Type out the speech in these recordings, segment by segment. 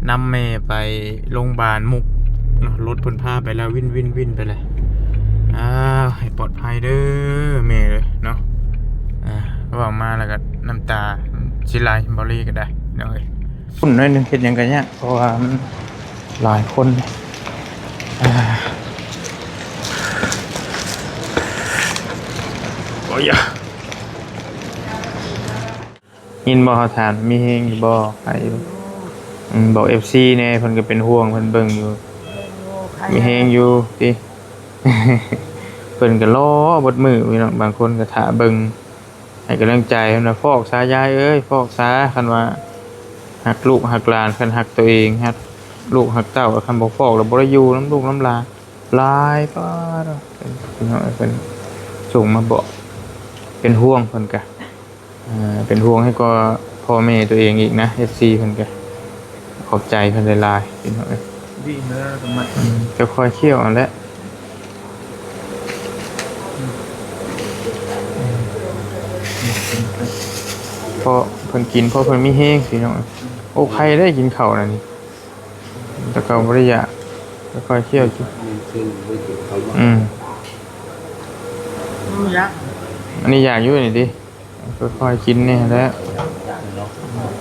ນຳແມ່ໄປໂລງບານມຸກເນາະ, ລົດເພິ່ນພາໄປແລ້ວ ວິນ ວິນ ວິນໄປແລ້ວ. ອ້າວ ໃຫ້ປອດໄພເດີແມ່ເດີເນາະ. ອ່າ ເວົ້າມາແລ້ວກໍນ້ຳຕາຊິໄຫຼ ບໍ່ລີກໍໄດ້ເນາະເອີຍ. ຄົນໜ້ອຍໜຶ່ງເຮັດຫຍັງກໍຍາກ ເພາະວ່າມັນຫຼາຍຄົນ. ອ່າ ໂອ້ຍ ຍິນບໍ່ ເຂົາຖາມມີແຮງຢູ່ບໍ່? ໄຄຢູ່. ອືມ ບອກເອັຟຊີແດ່ ເພິ່ນກໍເປັນຫ່ວງ ເພິ່ນເບິ່ງຢູ່. ມີແຮງຢູ່ຕິ? ເພິ່ນກໍລໍເບິດມື້ພີ່ນ້ອງ, ບາງຄົນກໍຖ້າເບິ່ງ ໃຫ້ກຳລັງໃຈ. ເພິ່ນວ່າ ຟອກຊາຍາຍເອີຍ ຟອກຊາ, ຄັນວ່າຮັກລູກຮັກຫຼານ, ຄັນຮັກຕົວເອງ ຮັກລູກຮັກເຕົ້າ, ຄັນບໍ່ຟອກແລ້ວບໍ່ໄດ້ຢູ່ນຳລູກນຳຫຼານ. ຫຼາຍ ປາດ ເພິ່ນ ເພິ່ນສົ່ງມາບອກ ເປັນຫ່ວງເພິ່ນກະ. ເປັນຫ່ວງໃຫ້ກວ່າພໍ່ແມ່ຕົວເອງອີກນະ ເອັຟຊີເພິ່ນກະ. ຂອບໃຈເພິ່ນຫຼາຍໆ ພີ່ນ້ອງເອີຍ. ດີແລ້ວ ອືມ ກໍຄ່ອຍຄ້ຽວເອົາແຫຼະ. ເພາະເພິ່ນກິນ ເພາະເພິ່ນມີແຮງ ພີ່ນ້ອງເອີຍ. ໂອ້ ໄຄໄດ້ກິນເຂົ້ານະນີ້. ແຕ່ເກົ່າບໍ່ໄດ້ຢາກ ຄ່ອຍໆ ຄ້ຽວກິນ. ອືມ ອືມ ຢາກ ອັນນີ້ຢາກຢູ່ນີ້ຕິ. ຄ່ອຍໆ ກິນແດ່ແຫຼະ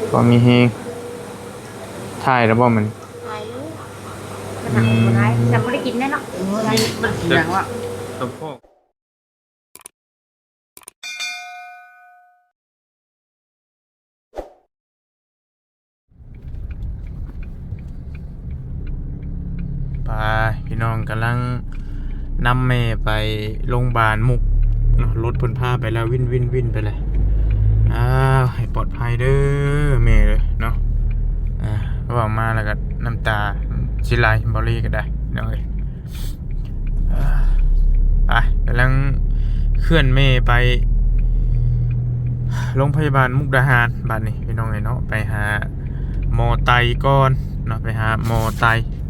ພໍມີແຮງ. ຖ່າຍແລ້ວບໍ່ມັນ? ຖ່າຍຢູ່. ມັນໜັກບໍ່ໄດ້ ອືມ ແຕ່ບໍ່ໄດ້ກິນແນ່ເນາະ. ໂອ້ຍ ມັນຊິຫຍັງວະ? ໄປ ພີ່ນ້ອງ ກຳລັງນຳແມ່ໄປໂລງບານມຸກເນາະ, ລົດເພິ່ນພາໄປແລ້ວ ວິນ ວິນ ວິນໄປແລ້ວ. ອ້າວ ໃຫ້ປອດໄພເດີແມ່ເດີເນາະ. ອ່າ ເວົ້າມາແລ້ວກໍນ້ຳຕາຊິໄຫຼ ບໍ່ລີກໍໄດ້ເນາະເອີຍ. ອ່າ ໄປ ກຳລັງເຄື່ອນແມ່ໄປໂລງພະຍາບານມຸກດາຫານ ບາດນີ້ພີ່ນ້ອງເອີຍເນາະ, ໄປຫາໝໍໄຕກ່ອນເນາະ, ໄປຫາໝໍໄຕ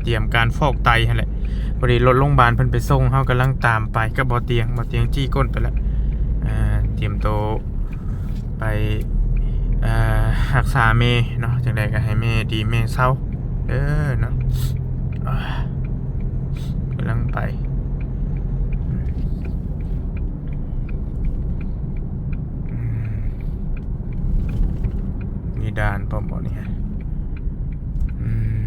ຕຽມການຟອກໄຕຫັ້ນແຫຼະ. ພໍດີລົດໂລງບານເພິ່ນໄປສົ່ງ ເຮົາກຳລັງຕາມໄປກັບບໍ່ຕຽງ, ບໍ່ຕຽງຈີ້ກົ້ນໄປແລ້ວ. ອ່າ ຕຽມໂຕ ໄປ ເອີ ຮັກສາແມ່ເນາະ, ຈັ່ງໃດກໍໃຫ້ແມ່ດີແມ່ເຊົາເດີເນາະ. ອ່າ ກຳລັງໄປ. ອືມ ມີດ່ານພ້ອມບໍ່ນີ້? ອືມ.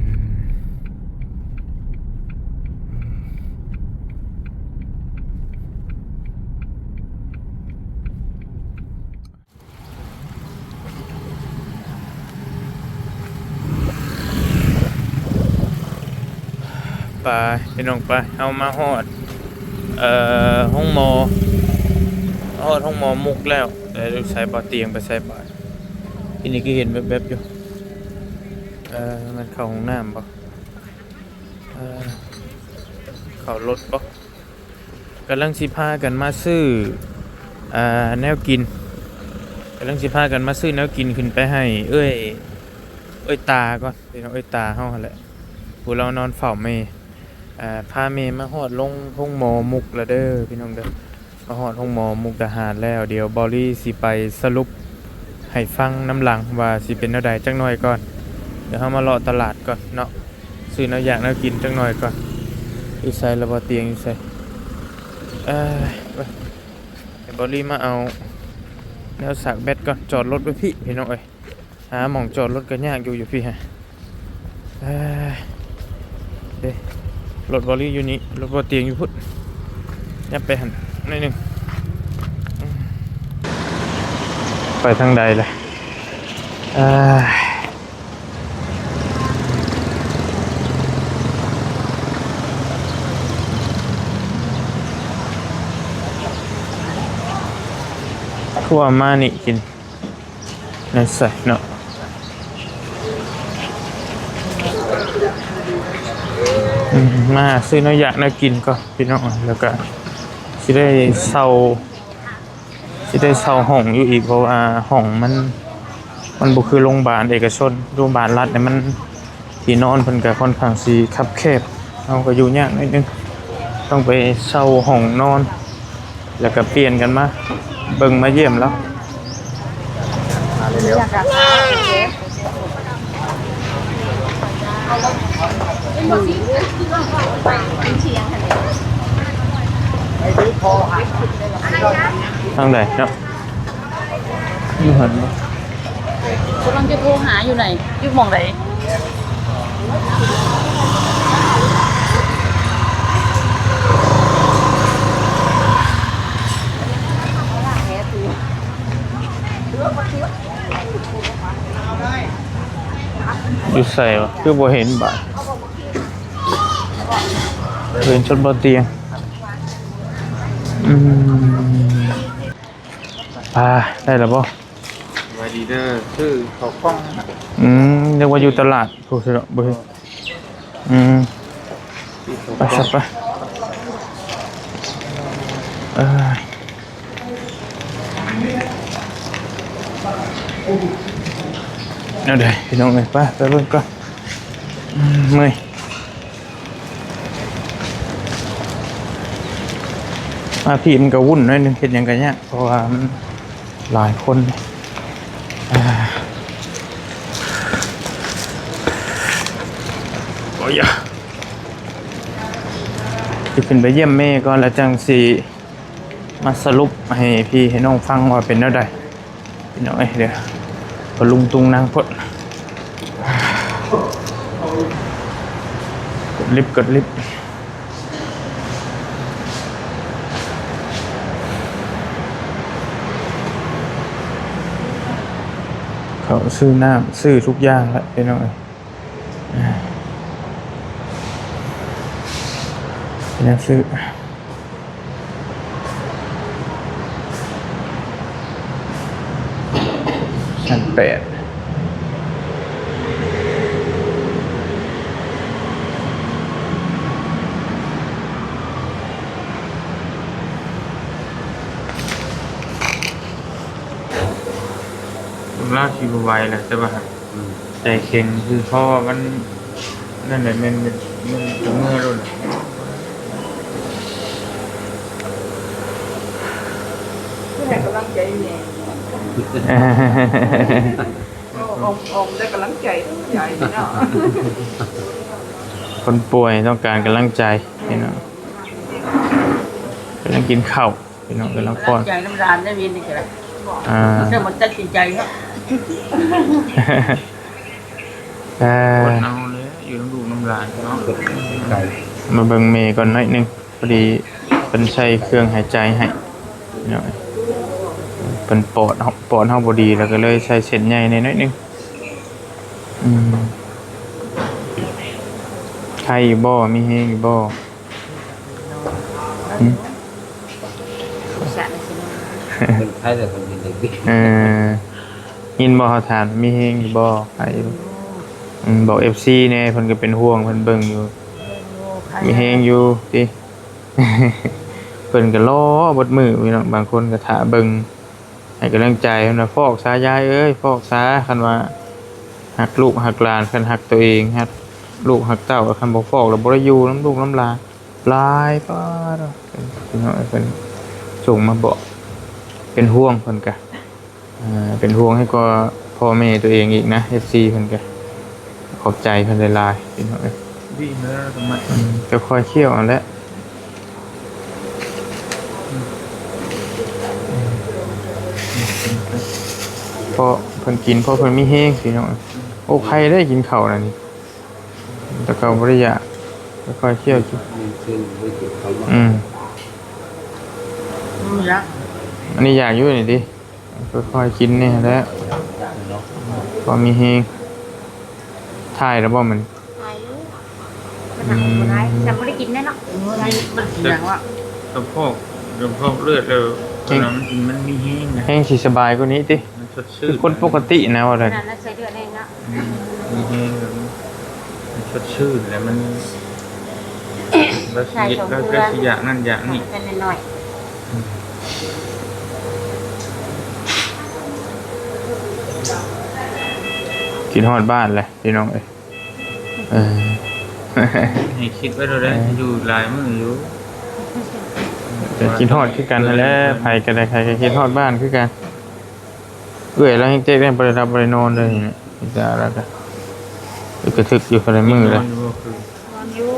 ໄປ ພີ່ນ້ອງ ໄປ ເຮົາມາຮອດ ເອີ ໂຮງໝໍ ມາຮອດໂຮງໝໍມຸກແລ້ວ. ແຕ່ໃສ ບໍ່ຕຽງໄປໃສບາດ? ທີ່ນີ້ຄືເຫັນແວບໆຢູ່. ເອີ ແມ່ນເຂົ້າຫ້ອງນ້ຳບໍ່? ເອີ ເຂົ້າລົດບໍ່? ກຳລັງຊິພາກັນມາຊື້ ອ່າ ແນວກິນ, ກຳລັງຊິພາກັນມາຊື້ແນວກິນຂຶ້ນໄປໃຫ້ເອື້ອຍ ເອື້ອຍຕາກ່ອນ ພີ່ນ້ອງ, ເອື້ອຍຕາເຮົາຫັ້ນແຫຼະ ຜູ້ລາວນອນເຝົ້າແມ່. ອ່າ ພາແມ່ມາຮອດໂລງ ໂຮງໝໍມຸກແລ້ວເດີ ພີ່ນ້ອງເດີ, ມາຮອດໂຮງໝໍມຸກດາຫານແລ້ວ. ດຽວເບົາລີຊິໄປສະຫຼຸບໃຫ້ຟັງນຳຫຼັງວ່າຊິເປັນແນວໃດ. ຈັກໜ່ອຍກ່ອນ ດຽວເຮົາມາເລາະຕະຫຼາດກ່ອນເນາະ. ຊື້ແນວຢາກແນວກິນຈັກໜ່ອຍກ່ອນ. ຢູ່ໃສລະບໍ່ຕຽງ ຢູ່ໃສ? ເອີຍ ໃຫ້ເບົາລີມາເອົາແນວສາກແບັດກ່ອນ. ຈອດລົດໄວ້ພີ້ ພີ່ນ້ອງເອີຍ, ຫາໝ່ອງຈອດລົດກໍຍາກຢູ່ ຢູ່ພີ້ຫັ້ນ. ເອີຍ ເດ້ ລົດເບົາລີຢູ່ນີ້, ລົດບໍ່ຕຽງຢູ່ພຸ້ນ. ຍັບໄປຫັ້ນໜ້ອຍໜຶ່ງ. ໄປທາງໃດລະ? ເອີຍ ຄືວ່າມານີ້ກິນແນວໃສເນາະ? ອືມ ມາຫາຊື້ແນວຢາກແນວກິນກ່ອນ ພີ່ນ້ອງ, ແລ້ວກະຊິໄດ້ເຊົ່າ ຊິໄດ້ເຊົ່າຫ້ອງຢູ່ອີກ ເພາະວ່າຫ້ອງມັນ ມັນບໍ່ຄືໂຮງບານເອກະຊົນ. ໂຮງບານລັດນີ້ມັນ ທີ່ນອນເພິ່ນກໍຄ່ອນຂ້າງຊິຄັບແຄບ, ເຮົາກໍຢູ່ຍາກໜ້ອຍໜຶ່ງ, ຕ້ອງໄປເຊົ່າຫ້ອງນອນ ແລ້ວກໍປ່ຽນກັນມາເບິ່ງມາຢ້ຽມລາວ. ມາເລັວໆ. ຢາກກະ ໂອເຄ ໂອເຄ. ທາງໃດເນາະ? ຢູ່ຫັ້ນບໍ່? ກຳລັງຈະໂທຫາຢູ່ໃນ ຢູ່ໝ່ອງໃດ? ຢູ່ໃສວະ? ຄືບໍ່ເຫັນບາດ. ເດີນຊົນບໍ່ຕຽງ. ອືມ. ອ່າ ໄດ້ແລ້ວບໍ່? ສະບາຍດີເດີ ຊື້ເຂົ້າກ່ອງ. ອືມ ນຶກວ່າຢູ່ຕະຫຼາດພຸ້ນຊິເນາະ ບໍ່ເຫັນ. ອືມ ໄປຊະໄປ. ເອີ ແນວໃດພີ່ນ້ອງເອີຍ ໄປ ໄປເບິ່ງກ່ອນ. ອືມ ເມື່ອຍ. ມາພີ້ມັນກະວຸ້ນໜ້ອຍໜຶ່ງ ເຮັດຫຍັງກະຍາກ ເພາະວ່າມັນຫຼາຍຄົນ. ໂອ້ຍ ຊິຂຶ້ນໄປຢ້ຽມແມ່ກ່ອນ ແລ້ວຈັ່ງຊິມາສະຫຼຸບໃຫ້ພີ່ໃຫ້ນ້ອງຟັງວ່າເປັນແນວໃດ. ພີ່ນ້ອງເອີຍ ເດີ ພໍລຸງຕຸງນັງໂພດ. ກົດລິບ ກົດລິບ. ເຂົ້າຊື້ນ້ຳ ຊື້ທຸກຢ່າງແຫຼະ ພີ່ນ້ອງເອີຍ. ອ່າ ຍັງຊື້ ຊັ້ນແປດ. ລາວຊິບໍ່ໄຫວແຫຼະ ແຕ່ວ່າ ອືມ ໃຈແຂງຄື ເພາະວ່າມັນ ນັ້ນແຫຼະ ແມ່ນ ແມ່ນ ແມ່ນເມືອໂລດແຫຼະ. ຄືໃຫ້ກຳລັງໃຈແມ່ ໂອ້ ອອມ ອອມໄດ້ກຳລັງໃຈ ໃຈເນາະ. ຄົນປ່ວຍຕ້ອງການກຳລັງໃຈ ພີ່ນ້ອງ. ກຳລັງກິນເຂົ້າ ພີ່ນ້ອງ ກຳລັງປ້ອນ ໃຈນຳຫຼານໄດ້ວິນນີ້ກະໄດ້. ອ່າ ເຊື່ອມັນຕັດສິນໃຈເນາະ. ເອີ ອົດເອົາແຫຼະ ຢູ່ນຳລູກນຳຫຼານເນາະ. ມາເບິ່ງແມ່ກ່ອນໜ້ອຍໜຶ່ງ ພໍດີເພິ່ນໃສ່ເຄື່ອງຫາຍໃຈໃຫ້ເນາະ. ເພິ່ນປອດເຮົາ ປອດເຮົາບໍ່ດີ ແລ້ວກະເລີຍໃສ່ເສັ້ນໃຫຍ່ແດ່ໜ້ອຍໜຶ່ງ. ອືມ ໄຄຢູ່ບໍ່? ມີແຮງຢູ່ບໍ່? ຫຶ? ເພິ່ນໄຄແລ້ວເພິ່ນເຮັດຈັ່ງຊີ້. ເອີ ຍິນບໍ່ເຂົາຖາມ ມີແຮງຢູ່ບໍ່? ໄຄຢູ່. ອືມ ບອກເອັຟຊີແດ່ ເພິ່ນກະເປັນຫ່ວງ ເພິ່ນເບິ່ງຢູ່. ມີແຮງຢູ່ຕິ? ເພິ່ນກະລໍເບິດມື້ພີ່ນ້ອງ ບາງຄົນກະຖ້າເບິ່ງ ໃຫ້ກຳລັງໃຈ. ເພິ່ນວ່າ ຟອກຊາຍາຍເອີຍ ຟອກຊາ ຄັນວ່າຮັກລູກຮັກຫຼານ ຄັນຮັກໂຕເອງ ຮັກລູກຮັກເຕົ້າ ຄັນບໍ່ຟອກແລ້ວບໍ່ໄດ້ຢູ່ນຳລູກນຳຫຼານ. ຫຼາຍປາດ ພີ່ນ້ອງເອີຍ ເພິ່ນສົ່ງມາບອກ ເປັນຫ່ວງເພິ່ນກະ ອ່າ ເປັນຫ່ວງໃຫ້ກວ່າພໍ່ແມ່ໂຕເອງອີກນະ ເອັຟຊີເພິ່ນກະ ຂອບໃຈເພິ່ນຫຼາຍໆ ພີ່ນ້ອງເອີຍ. ດີແລ້ວ ອືມ ກະຄ່ອຍຄ້ຽວເອົາແຫຼະ. ເພາະເພິ່ນກິນ ເພາະເພິ່ນມີແຮງ ພີ່ນ້ອງ. ໂອ້ ໄຄໄດ້ກິນເຂົ້ານະນີ້. ແຕ່ເກົ່າບໍ່ໄດ້ຢາກ ຄ່ອຍໆ ຄ້ຽວກິນ. ອືມ ອືມ ຢາກ ອັນນີ້ຢາກຢູ່ນີ້ຕິ ຄ່ອຍໆ ກິນນີ້ແຫຼະ ພໍມີແຮງ. ຖ່າຍແລ້ວບໍ່ມັນ? ຖ່າຍຢູ່ ມັນໜັກບໍ່ໄດ້ ອືມ ແຕ່ບໍ່ໄດ້ກິນແນ່ເນາະ. ມັນຊິຫຍັງວະ ກະເພາະ ກະເພາະເລືອດແລ້ວ ແຮງ ມັນ ມັນມີແຮງນະ ແຮງຊິສະບາຍກວ່ານີ້ຕິ. ມັນສົດຊື່ນ ຄືຄົນປົກກະຕິນະ ວ່າໄດ້ ຂະໜາດນັ້ນໃສ່ເລືອດແຮງເນາະ. ອືມ ມີແຮງ ມັນສົດຊື່ນ ແລ້ວມັນ ລາວຊິ ລາວຊິຢາກນັ້ນຢາກນີ້ ໃສ່ໜ້ອຍໆ ອືມ ຄິດຮອດບ້ານແຫຼະ ພີ່ນ້ອງເອີຍ. ເອີ ໃຫ້ຄິດໄວ້ໂລດເດີ ເອີ ຢູ່ຫຼາຍມື້ຢູ່ ກະຄິດຮອດຄືກັນຫັ້ນແຫຼະ ໃຜກະໄດ້ ໃຜກະຄິດຮອດບ້ານຄືກັນ. ເອື້ອຍລາວແຮງເຈັບແຮງບໍ່ໄດ້ຫຼັບບໍ່ໄດ້ນອນເລີຍນີ້ ມີແຕ່ລາວກະ ກະທຶກຢູ່ຄົນລະມື້ເລີຍ. ນອນຢູ່ ນອນຢູ່.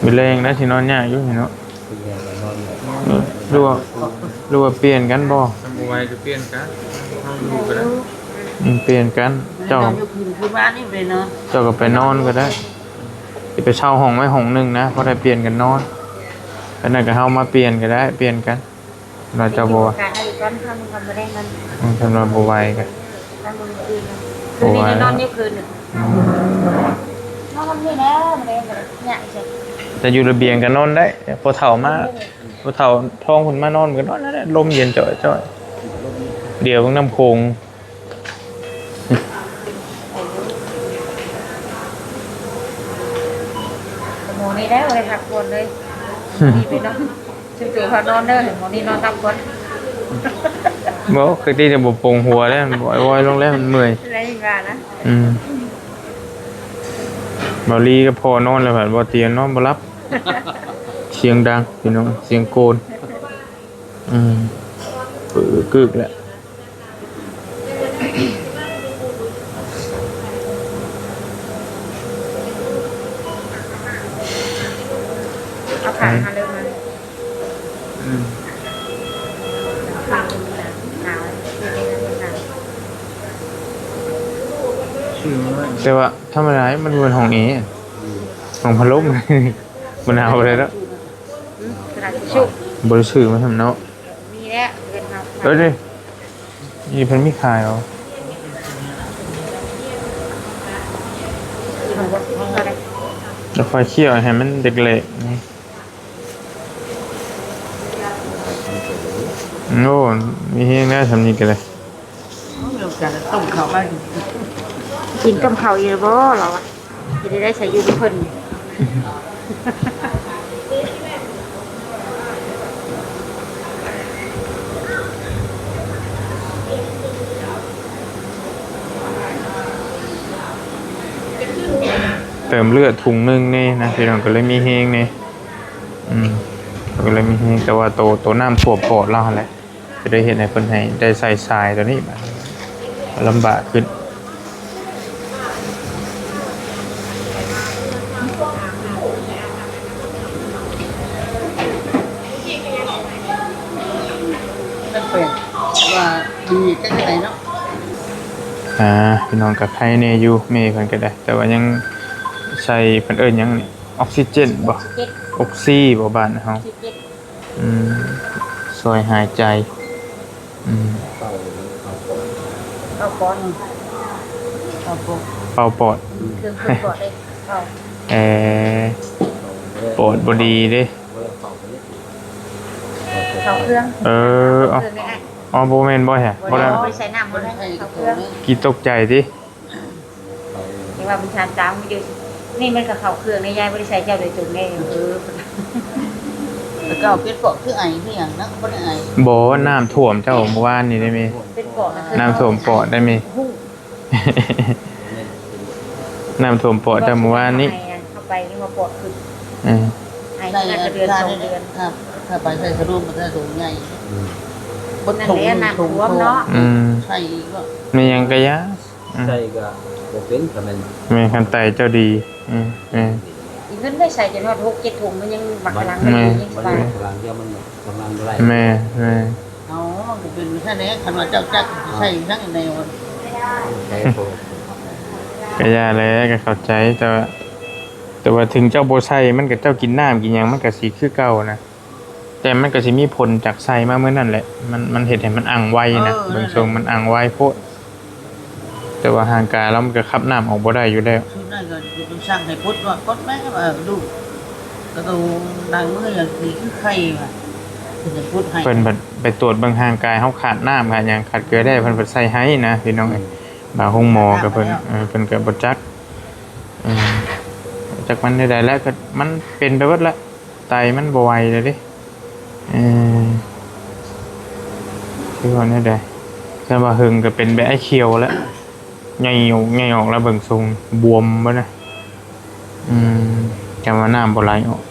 ມື້ແລງນະ ຊິນອນຍາກຢູ່ນີ້ເນາະ. ເອີ ຫຼືວ່າ ຫຼືວ່າປ່ຽນກັນບໍ່? ຄັນບໍ່ໄຫວກໍປ່ຽນກັນ ເຮົາຢູ່ກໍໄດ້. ອືມ ປ່ຽນກັນ. ເຈົ້າ ເຈົ້າກໍໄປນອນກໍໄດ້. ຊິໄປເຊົ່າຫ້ອງໄວ້ຫ້ອງໜຶ່ງນະ ພໍໄດ້ປ່ຽນກັນນອນ. ອັນນັ້ນກໍເຮົາມາປ່ຽນກໍໄດ້ ປ່ຽນກັນ. ວ່າເຈົ້າບໍ່ວ່າ ກະໃຫ້ກ່ອນ ຖ້າມັນກໍບໍ່ໄດ້ນອນ ອືມ ຄັນວ່າບໍ່ໄຫວກໍ ຖ້າມັນຄືນ ຄືນນີ້ໄດ້ນອນຢູ່ຄືນໜຶ່ງ. ອືມ ນອນນີ້ແຫຼະ ບໍ່ໄດ້ ບໍ່ໄດ້ຍາກ. ແຕ່ຢູ່ລະບຽງກໍນອນໄດ້ ພໍ່ເຖົ້າມາ ພໍ່ເຖົ້າທ້ອງເພິ່ນມານອນກໍນອນນັ້ນແຫຼະ ລົມເຢັນຈ່ອຍໆ ດຽວເບິ່ງນ້ຳໂຂງ. ໝໍນີ້ໄດ້ ບໍ່ໄດ້ພັກຜ່ອນເລີຍ ນີ້ໄປນອນ ຊິໂຕພານອນເດີ ໝໍນີ້ນອນພັກຜ່ອນ. ບໍ່ ຄືທີ່ຈະບໍ່ປົງຫົວແລ້ວ ວອຍໆລົງແລ້ວ ມັນເມື່ອຍ ໄດ້ວ່ານະ. ອືມ ເບົາລີກັບພໍ່ນອນແລ້ວ ບັດເບົາຕຽນນອນບໍ່ຫຼັບ ສຽງດັງພີ່ນ້ອງ ສຽງໂກນ. ອືມ ກຶກແຫຼະ. ເອົາຂາມາເລີຍມາ. ອືມ ແຕ່ວ່າທຳມະດາມັນບໍ່ແມ່ນຫ້ອງແອ ອືມ ຫ້ອງພັດລົມ ມັນເອົາໄດ້ແລ້ວ. ອືມ ກະດາດທິຊຊູ່ ບໍ່ໄດ້ຊື້ມານຳເນາະ. ມີແລ້ວເຮືອນເຮົາ ເອີ ນີ້ ນີ້ເພິ່ນມີຂາຍເອົາ ແລ້ວຄ່ອຍຄ້ຽວໃຫ້ມັນເລັກໆນີ້. ໂອ້ ມີແຮງແລ້ວ ຊ່ຳນີ້ກໍໄດ້. ເອົາກະຕົ້ມເຂົ້າມາກິນ ກິນກັບເຂົ້າອີກແລ້ວບໍ່ລາວອະ? ຊິໄດ້ໃຊ້ຢູ່ນຳເພິ່ນ. ເຕີມເລືອດຖົງໜຶ່ງແນ່ນະ ພີ່ນ້ອງ ກໍເລີຍມີແຮງແນ່. ອືມ ກໍເລີຍມີແຮງ ແຕ່ວ່າໂຕ ໂຕນ້ຳຖ້ວມປອດລາວຫັ້ນແຫຼະ ຈະໄດ້ເຮັດໃຫ້ເພິ່ນໃຫ້ໄດ້ໃສ່ສາຍໂຕນີ້ ບາດນີ້ລຳບາກຂຶ້ນ. ແປກວ່າດີຈັງໃດເນາະ. ອ່າ ພີ່ນ້ອງກໍໄຄແດ່ຢູ່ ແມ່ເພິ່ນກໍໄດ້ ແຕ່ວ່າຍັງໃສ່ ເພິ່ນເອີ້ນຫຍັງນີ້ ອອກຊີເຈນບໍ່? ອອກຊີບໍ່ ບ້ານເຮົາ? ອືມ ຊ່ອຍຫາຍໃຈ. ອືມ ເປົ່າປອດ ເປົ່າປອດ ເປົ່າປອດ ເຄື່ອງເປົ່າປອດເດ້ ເປົ່າ ເອີ ປອດບໍ່ດີເດ້ ເຂົ້າເຄື່ອງ ເອີ ເຂົ້າເຄື່ອງເດ້ອ້າຍ. ອໍ ບໍ່ແມ່ນບໍ່ແຮະ ບໍ່ໄດ້ ບໍ່ໄດ້ໃສ່ນ້ຳ ບໍ່ໄດ້ເຂົ້າເຄື່ອງ ກີຕົກໃຈຕິ. ເຫັນວ່າມັນຊານຕາມຢູ່ ນີ້ມັນກໍເຂົ້າເຄື່ອງໃນຍາຍ ບໍ່ໄດ້ໃສ່ເຈົ້າໂດຍຕົງເດ້. ເອີ ແຕ່ເກົ່າເປັນປອດຄືໄອຄືຫຍັງນະ ບໍ່ໄດ້ໄອ. ບໍ່ ນ້ຳຖ້ວມເຈົ້າມື້ວານນີ້ໄດ້ແມ່ ເປັນປອດນະ ນ້ຳຖ້ວມປອດໄດ້ແມ່ ນ້ຳຖ້ວມປອດເຈົ້າມື້ວານນີ້ ເຂົ້າໄປຍັງວ່າປອດຂຶ້ນ. ເອີ ໄອ ໃສ່ ເດືອນສອງເດືອນ ຖ້າ ຖ້າໄປໃສ່ສະດຸ້ງ ມັນຈະໂດນໃຫຍ່ ອືມ ເບິດຖົງ ນັ້ນແຫຼະ ນ້ຳຖ້ວມເນາະ ອືມ ໃສ່ອີກເນາະ ແມ່ນຫຍັງກະຢ່າ ອືມ ໃສ່ກໍບໍ່ເປັນ ກໍແມ່ນ ແມ່ນ ຄັນໄຕເຈົ້າດີ ອືມ ແມ່ນ ເງິນໄດ້ໃສ່ຈົນຮອດຫົກເຈັດຖົງ ມັນຍັງບັກກະລັງ ມັນຍັງສະບາຍ ມັນບັກກະລັງດຽວ ມັນບັກກະລັງບໍ່ໄດ້ ແມ່ນ ແມ່ນ ເອົາ ມັນກໍເປັນຊັ້ນແຫຼະ ຄັນວ່າເຈົ້າຈັກຊິໃສ່ຫຍັງແນວ ໃສ່ໂພດ ກໍຢ່າແຫຼະ ກໍເຂົ້າໃຈ ແຕ່ວ່າ ແຕ່ວ່າເຖິງເຈົ້າບໍ່ໃສ່ ມັນກໍ ເຈົ້າກິນນ້ຳກິນຫຍັງ ມັນກໍຊິຄືເກົ່ານະ. ແຕ່ມັນກໍຊິມີຜົນຈາກໃສ່ມາມື້ນັ້ນແຫຼະ ມັນ ມັນເຮັດໃຫ້ມັນອັ່ງໄວນະ ເອີ ເບິ່ງຊົງມັນອັ່ງໄວໂພດ ແຕ່ວ່າຮ່າງກາຍລາວມັນກໍຂັບນ້ຳອອກບໍ່ໄດ້ຢູ່ແລ້ວ. ຊຸດນັ້ນກໍຢູ່ເປັນຊ່າງໃຫ້ປົດວ່າປົດແມ່ວ່າລູກ ກໍຕ້ອງລ້າງມືຢ່າງດີຄືໄຂ້ວ່າ ເພິ່ນຈະປົດໃຫ້ ເພິ່ນບັດໄປຕວດເບິ່ງຮ່າງກາຍເຮົາຂາດນ້ຳຂາດຫຍັງຂາດເກືອແດ່ ເພິ່ນບັດໃສ່ໃຫ້ນະ ພີ່ນ້ອງເອີຍ. ອືມ ບາງໂຮງໝໍກໍເພິ່ນ ເອີ ເພິ່ນກໍບໍ່ຈັກ ເອີ ຈັກມັນແນວໃດແລ້ວ ກໍມັນເປັນໄປເບິດແລ້ວ. ໄຕມັນບໍ່ໄຫວແລ້ວເດ້ ເອີ ຄືວ່າແນວໃດ ຄັນວ່າເຫິງກໍເປັນແບບໄອ້ຂຽວແລ້ວ ໃຫຍ່ອອກ ໃຫຍ່ອອກແລ້ວ ເບິ່ງຊົງບວມເບິດນະ ອືມ ແຕ່ວ່ານ້ຳບໍ່ໄຫຼອອກ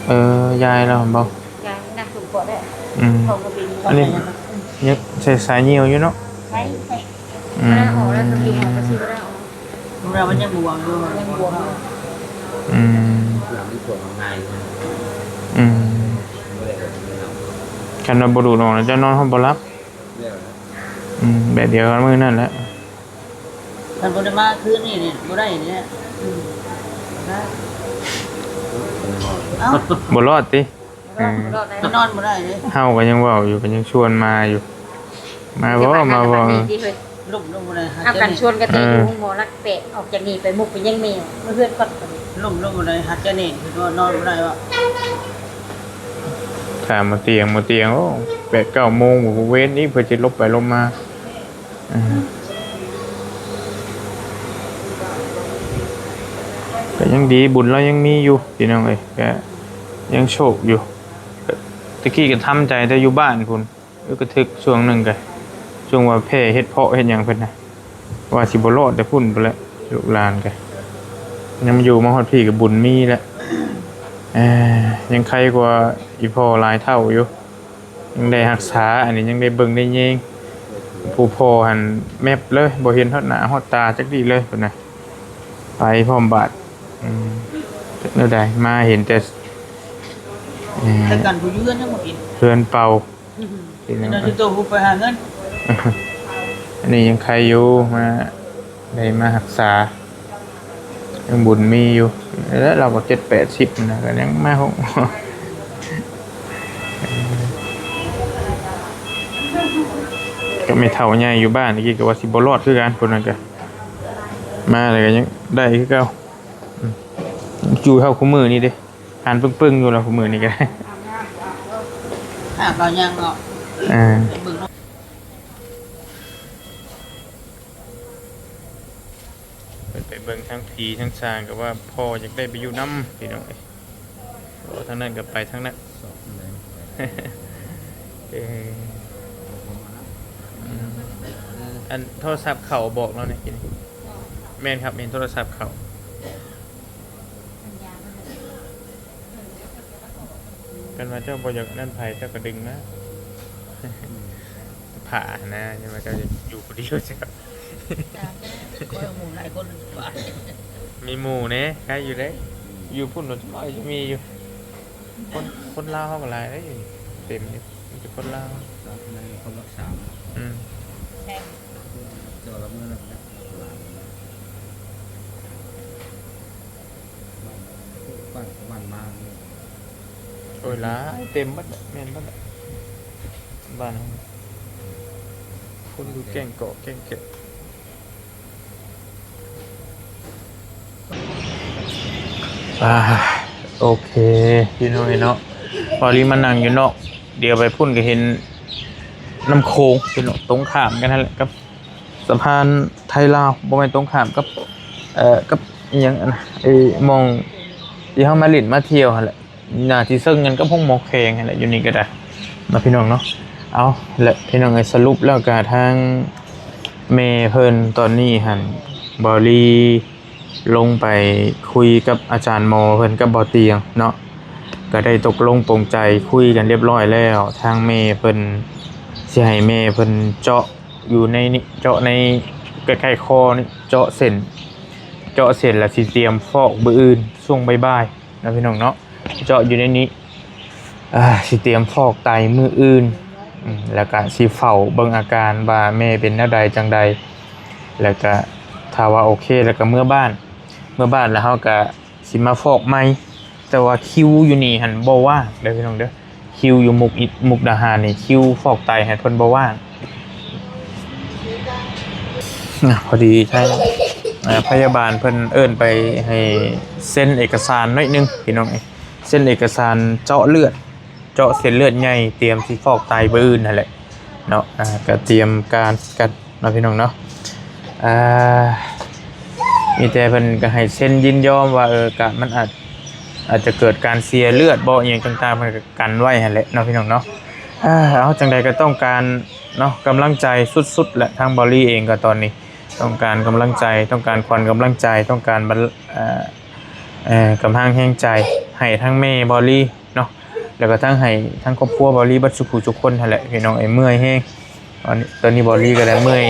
ເອີ ຍາຍລາວບໍ່ ຍາຍນ້ຳຖ້ວມປອດແລ້ວ ອືມ ທ້ອງກໍເປັນ ອັນນີ້ຍັງໃສ່ສາຍຍ່ຽວຢູ່ເນາະ. ໄປ ອືມ ມາອອກແລ້ວ ຢູ່ຫ້ອງກໍຊິບໍ່ໄດ້ອອກ ໂຮງແຮມມັນຍັງບວມຢູ່ ຍັງບວມຢູ່ ອືມ ເວລາມັນກວດມັນງ່າຍ ອືມ ບໍ່ໄດ້ແບບນັ້ນເນາະ ຄັນວ່າບໍ່ດູດອອກແລ້ວ ເຈົ້ານອນຮອດບໍ່ຫຼັບ ແລ້ວນະ ອືມ ແບບດຽວກັບມື້ນັ້ນແຫຼະ ຄັນບໍ່ໄດ້ມາຄືນນີ້ນີ້ ບໍ່ໄດ້ນີ້ແຫຼະ ອືມ ບໍ່ໄດ້ ເອົ້າ ບໍ່ລອດຕິ? ເອີ ນອນບໍ່ໄດ້ເດ້ ເຮົາກໍຍັງເວົ້າຢູ່ ກໍຍັງຊວນມາຢູ່ ມາບໍ່ ມາບໍ່ ເອີ ລົ້ມລົງບໍ່ໄດ້ ຫາກັນຊວນກັນແຕ່ຢູ່ໂຮງໝໍຫຼັກແປດ ອອກຈາກນີ້ໄປມຸກໄປຍັງແມວ ມາເຮືອນກ່ອນ ລົ້ມລົງບໍ່ໄດ້ ຫາກະແໜ້ນ ຄືວ່ານອນບໍ່ໄດ້ວ່າ ຖ້າມາຕຽງ ມາຕຽງ ໂອ້ ແປດເກົ້າໂມງ ເວນອີກ ເພື່ອຊິຫຼົບໄປຫຼົບມາ. ອ່າ ກໍຍັງດີ ບຸນລາວຍັງມີຢູ່ພີ່ນ້ອງເອີຍ ກໍຍັງໂຊກຢູ່ ກໍຕະກີ້ກໍທຳໃຈແຕ່ຢູ່ບ້ານພຸ້ນ ເອີ ກໍຖືກຊ່ວງໜຶ່ງກໍ ຊ່ວງວ່າແພ້ເຫັດເຜາະເຫັດຫຍັງເພິ່ນນະ ວ່າຊິບໍ່ລອດແຕ່ພຸ້ນພຸ້ນແຫຼະ ລູກຫຼານກໍ ຍັງມາຢູ່ມາຮອດພີ້ກໍບຸນມີແຫຼະ ເອີ ຍັງໄຄກວ່າອີ່ພໍ່ຫຼາຍເທົ່າຢູ່. ຍັງໄດ້ຮັກສາ ອັນນີ້ຍັງໄດ້ເບິ່ງໄດ້ແຍງ ຜູ້ພໍ່ຫັ້ນແມັບເລີຍ ບໍ່ເຫັນຮອດໜ້າຮອດຕາຈັກດີ້ເລີຍພຸ້ນນະ ໄປພ້ອມບາດ ອືມ ຈັກແນວໃດ ມາເຫັນແຕ່ ເອີ ແຕ່ກັນຜູ້ຢູ່ເຮືອນຍັງບໍ່ເຫັນ ເຮືອນເປົ່າ ອືມ ເຫັນແລ້ວ ເປັນອັນທີ່ໂຕຜູ້ໄປຫາເງິນ ອັນນີ້ຍັງໄຄຢູ່ ມາ ໄດ້ມາຮັກສາ ຍັງບຸນມີຢູ່ ແລ້ວລາວກໍເຈັດແປດສິບນະ ກໍຍັງມາໂຮງໝໍ ກໍແມ່ເຖົ້າໃຫຍ່ຢູ່ບ້ານຕະກີ້ ກໍວ່າຊິບໍ່ລອດຄືກັນ ຜູ້ນັ້ນກໍມາແລ້ວກໍຍັງໄດ້ຄືເກົ່າ ອືມ ຢູ່ເທົ່າຄູ່ມື້ນີ້ເດ້ ຫັນປຶ້ງໆຢູ່ລະ ມື້ນີ້ກໍໄດ້ ຫາກໍຍັງເນາະ ເອີ ໄປເບິ່ງເນາະ ເພິ່ນໄປເບິ່ງທາງຜີທາງຊ່າງ ກໍວ່າພໍ່ຢາກໄດ້ໄປຢູ່ນຳ ພີ່ນ້ອງເອີຍ ເວົ້າທາງນັ້ນກໍໄປທາງນັ້ນ ຊອກແມ່ນ ເອີ ອັນໂທລະສັບເຂົາ ບອກລາວແດ່ ແມ່ນຄັບ ເຫັນໂທລະສັບເຂົາ ຄັນວ່າເຈົ້າບໍ່ຢາກນັ້ນໃຜ ເຈົ້າກໍດຶງມາ ອືມ ຜ້າຫັ້ນນະ ຍັນວ່າເຈົ້າຢາກຢູ່ຜູ້ດຽວ ເຈົ້າ ຂ້ອຍເອົາໝູ່ຫຼາຍຄົນ ມີໝູ່ແດ່ ໃຄຢູ່ເດ້ ຢູ່ພຸ້ນໜ້ອຍຈະມີຢູ່ ຄົນ ຄົນລາວເຮົາກໍຫຼາຍເດ້ ຢູ່ນີ້ເຕັມຢູ່ ມີແຕ່ຄົນລາວ ລາວໃນຄົນລັກສາ ອືມ ແພງ ເຈົ້າລະເມືອນະ ບ້ານ ບ້ານ ບ້ານມານີ້ ໂອ້ຍ ຫຼາຍ ເຕັມເບິດແຫຼະ ແມ່ນເບິດແຫຼະ ບ້ານເຮົາ ຄົນຢູ່ແກ້ງເກາະແກ້ງແກະ ອ່າ ໂອເຄ ພີ່ນ້ອງເອີຍເນາະ ພໍດີມານັ່ງຢູ່ນອກ ດຽວໄປພຸ້ນກໍເຫັນນ້ຳໂຂງ ພີ່ນ້ອງ ຕົງຂ້າມກັນຫັ້ນແຫຼະ ກັບ ສະພານໄທລາວ ບໍ່ແມ່ນຕົງຂ້າມກັບ ເອີ ກັບອີ່ຫຍັງອັນນະ ໄອ້ໝ່ອງທີ່ເຮົາມາຫຼິ້ນມາທ່ຽວຫັ້ນແຫຼະ ໜ້າຊິເຊິ່ງກັນກັບໂຮງໝໍແຂວງຫັ້ນແຫຼະ ຢູ່ນີ້ກໍໄດ້ເນາະ ພີ່ນ້ອງເນາະ. ເອົາແຫຼະ ພີ່ນ້ອງເອີຍ ສະຫຼຸບແລ້ວກະທາງແມ່ເພິ່ນຕອນນີ້ຫັ້ນ ບ່າວລີ ລົງໄປຄຸຍກັບອາຈານໝໍເພິ່ນກັບບ່າວຕຽງເນາະ ກໍໄດ້ຕົກລົງປົງໃຈຄຸຍກັນລຽບລ້ອຍແລ້ວ ທາງແມ່ເພິ່ນຊິໃຫ້ແມ່ເພິ່ນເຈາະຢູ່ໃນນີ້ ເຈາະໃນໃກ້ໆຄໍນີ້ ເຈາະເສັ້ນ ເຈາະເສັ້ນແລ້ວຊິຕຽມຟອກມື້ອື່ນຊ່ວງບ່າຍໆເນາະ ພີ່ນ້ອງເນາະ ເຈາະຢູ່ໃນນີ້ ອ່າ ຊິຕຽມຟອກໄຕມື້ອື່ນ ອືມ ແລ້ວກະຊິເຝົ້າເບິ່ງອາການວ່າແມ່ເປັນແນວໃດຈັ່ງໃດ ແລ້ວກະຖ້າວ່າໂອເຄແລ້ວກະເມືອບ້ານ ເມືອບ້ານແລ້ວເຮົາກະຊິມາຟອກໃໝ່ ແຕ່ວ່າຄິວຢູ່ນີ້ຫັ້ນບໍ່ວ່າງເດີພີ່ນ້ອງເດີ ຄິວຢູ່ມຸກ ມຸກດາຫານນີ້ ຄິວຟອກໄຕຫັ້ນເພິ່ນບໍ່ວ່າງ ນະ ພໍດີທາງ ເອີ ພະຍາບານເພິ່ນເອີ້ນໄປໃຫ້ເຊັນເອກະສານໜ້ອຍໜຶ່ງພີ່ນ້ອງເອີຍ ເຊັນເອກະສານເຈາະເລືອດ ເຈາະເສັ້ນເລືອດໃຫຍ່ ຕຽມຊິຟອກໄຕມື້ອື່ນຫັ້ນແຫຼະເນາະ ອ່າ ກະຕຽມການກັນເນາະ ພີ່ນ້ອງເນາະ ອ່າ ມີແຕ່ເພິ່ນກະໃຫ້ເຊັນຍິນຍອມວ່າ ເອີ ກະມັນອາດ ອາດຈະເກີດການເສຍເລືອດບໍ່ ອີ່ຫຍັງຕ່າງໆ ເພິ່ນກະກັນໄວ້ຫັ້ນແຫຼະເນາະ ພີ່ນ້ອງເນາະ ອ່າ ເອົາ ຈັ່ງໃດກະຕ້ອງການເນາະ ກຳລັງໃຈສຸດໆແຫຼະ ທາງບ່າວລີເອງກະຕອນນີ້ຕ້ອງການກຳລັງໃຈ ຕ້ອງການຂວັນກຳລັງໃຈ ຕ້ອງການ ເອີ ກຳລັງແຮງໃຈໃຫ້ທັງແມ່ບ່າວລີ ເນາະ ແລ້ວກໍທັງໃຫ້ທັງຄອບຄົວບ່າວລີເບິດສູ່ຜູ້ສູ່ຄົນຫັ້ນແຫຼະ ພີ່ນ້ອງເອີຍ ເມື່ອຍແຮງ ຕອນນີ້ ຕອນນີ້ເບົາຫຼີກໍໄດ້ເມື່ອຍ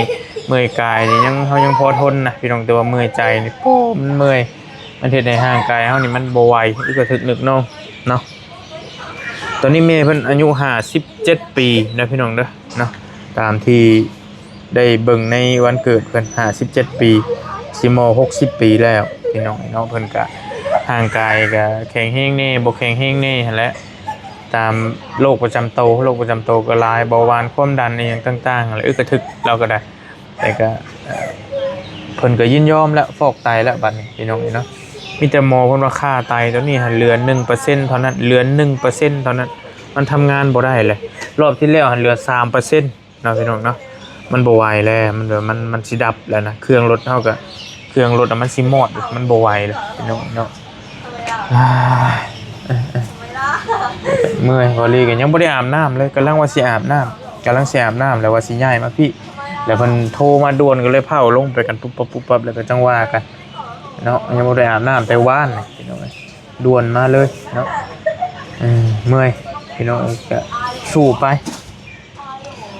ເມື່ອຍກາຍນີ້ຍັງ ເຮົາຍັງພໍທົນນະພີ່ນ້ອງ ແຕ່ວ່າເມື່ອຍໃຈນີ້ ໂອ້ ມັນເມື່ອຍ ມັນເຮັດໃຫ້ຮ່າງກາຍເຮົານີ້ມັນບໍ່ໄຫວ ອຶກກະທຶກນຶກໜອງເນາະ. ຕອນນີ້ແມ່ເພິ່ນອາຍຸຫ້າສິບເຈັດປີນະພີ່ນ້ອງເດີເນາະ ຕາມທີ່ໄດ້ເບິ່ງໃນວັນເກີດເພິ່ນ ຫ້າສິບເຈັດປີ ຊິມໍຫົກສິບປີແລ້ວພີ່ນ້ອງເນາະ. ເພິ່ນກະ ຮ່າງກາຍກະແຂງແຮງແດ່ ບໍ່ແຂງແຮງແດ່ຫັ້ນແຫຼະ ຕາມໂລກປະຈຳໂຕ ໂລກປະຈຳໂຕກໍຫຼາຍ ເບົາຫວານ ຄວາມດັນ ອີ່ຫຍັງຕ່າງໆ ແລະ ອຶກກະທຶກລາວກໍໄດ້ ແຕ່ກໍ ເອີ່ ເພິ່ນກໍຍິນຍອມແລ້ວ ຟອກໄຕແລ້ວບັດນີ້ພີ່ນ້ອງເອີຍເນາະ. ມີແຕ່ໝໍເພິ່ນວ່າຄ່າໄຕຕອນນີ້ຫັ້ນເຫຼືອໜຶ່ງເປີເຊັນເທົ່ານັ້ນ ເຫຼືອໜຶ່ງເປີເຊັນເທົ່ານັ້ນ ມັນທຳງານບໍ່ໄດ້ແລ້ວ. ລອບທີ່ແລ້ວຫັ້ນເຫຼືອສາມເປີເຊັນເນາະພີ່ນ້ອງເນາະ ມັນບໍ່ໄຫວແລ້ວ ມັນ ມັນ ມັນຊິດັບແລ້ວນະ. ເຄື່ອງລົດເຮົາກໍ ເຄື່ອງລົດມັນຊິມອດ ມັນບໍ່ໄຫວແລ້ວພີ່ນ້ອງເນາະ. ເມື່ອຍ ເບົາຫຼີກໍຍັງບໍ່ໄດ້ອາບນ້ຳເລີຍ ກຳລັງວ່າຊິອາບນ້ຳ ກຳລັງຊິອາບນ້ຳ ແລ້ວວ່າຊິຍ້າຍມາພີ້ ແລ້ວເພິ່ນໂທມາດ່ວນ ກໍເລີຍພ້າວລົງໄປກັນປຸບປັບປຸບປັບ ແລ້ວກໍຈັ່ງວ່າກັນເນາະ. ຍັງບໍ່ໄດ້ອາບນ້ຳແຕ່ວານນີ້ພີ່ນ້ອງເອີຍ ດ່ວນມາເລີຍເນາະ. ເອີ ເມື່ອຍພີ່ນ້ອງເອີຍ ກໍສູ້ໄປ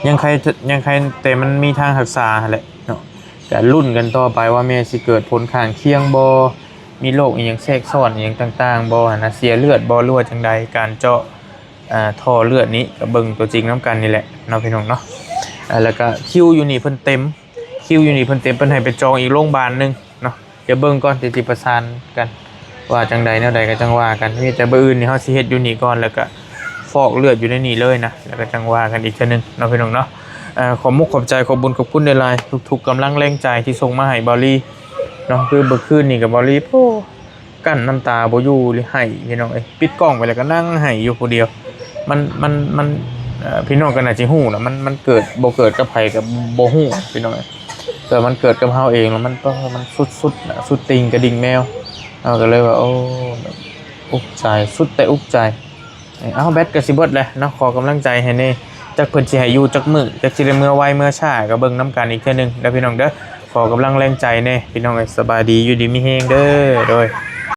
ຍັງໄຄ ຍັງໄຄແຕ່ມັນມີທາງຮັກສາຫັ້ນແຫຼະເນາະ. ກໍລຸ້ນກັນຕໍ່ໄປວ່າແມ່ຊິເກີດຜົນຂ້າງຄຽງບໍ່ ມີໂລກອີ່ຫຍັງແຊກຊ້ອນອີ່ຫຍັງຕ່າງໆບໍ່ຫັ້ນນະ ເສຍເລືອດບໍ່ ຫຼືວ່າຈັ່ງໃດ ການເຈາະ ເອີ່ ທໍ່ເລືອດນີ້ກໍເບິ່ງຕົວຈິງນຳກັນນີ້ແຫຼະເນາະພີ່ນ້ອງເນາະ. ເອີ່ ແລ້ວກໍຄິວຢູ່ນີ້ເພິ່ນເຕັມ ຄິວຢູ່ນີ້ເພິ່ນເຕັມ ເພິ່ນໃຫ້ໄປຈອງອີກໂລງບານໜຶ່ງເນາະ. ດຽວເບິ່ງກ່ອນ ດຽວຊິປະສານກັນວ່າຈັ່ງໃດແນວໃດກໍຈັ່ງວ່າກັນ. ມີແຕ່ມື້ອື່ນນີ້ເຮົາຊິເຮັດຢູ່ນີ້ກ່ອນ ແລ້ວກໍຟອກເລືອດຢູ່ໃນນີ້ເລີຍນະ ແລ້ວກໍຈັ່ງວ່າກັນອີກເທື່ອໜຶ່ງເນາະພີ່ນ້ອງເນາະ. ເອີ່ ຂອບມຸກຂອບໃຈ ຂອບບຸນຂອບຄຸນຫຼາຍໆ ທຸກໆກຳລັງແຮງໃຈທີ່ສົ່ງມາໃຫ້ເບົາຫຼີເນາະ. ຄືເມື່ອຄືນນີ້ກໍເບົາຫຼີ ໂອ້ ກັ້ນນ້ຳຕາບໍ່ຢູ່ເລີຍ ໄຫ້ພີ່ນ້ອງເອີຍ ປິດກ້ອງໄປແລ້ວກໍນັ່ງໄຫ້ຢູ່ຜູ້ດຽວ. ມັນ ມັນ ມັນ ເອີ່ ພີ່ນ້ອງກໍໜ້າຊິຮູ້ລະ ມັນ ມັນເກີດບໍ່ເກີດກັບໃຜກໍບໍ່ຮູ້ພີ່ນ້ອງເອີຍ ແຕ່ມັນເກີດກັບເຮົາເອງລະ ມັນ ມັນສຸດໆນະ ສຸດຕີນກະດິ່ງແມວ. ເຮົາກໍເລີຍວ່າ ໂອ້ ອຸກໃຈ ສຸດແຕ່ອຸກໃຈ. ເອົາ ແບັດກໍຊິເບິດແລ້ວເນາະ ຂໍກຳລັງໃຈໃຫ້ແດ່ ຈັກເພິ່ນຊິໃຫ້ຢູ່ຈັກມື້ ຈັກຊິໄດ້ເມືອໄວເມືອຊ້າ ກໍເບິ່ງນຳກັນອີກເທື່ອໜຶ່ງເດີພີ່ນ້ອງເດີ. ຂໍກຳລັງແຮງໃຈແດ່ພີ່ນ້ອງເອີຍ. ສະບາຍດີ ຢູ່ດີມີແຮງເດີ ໂດຍ.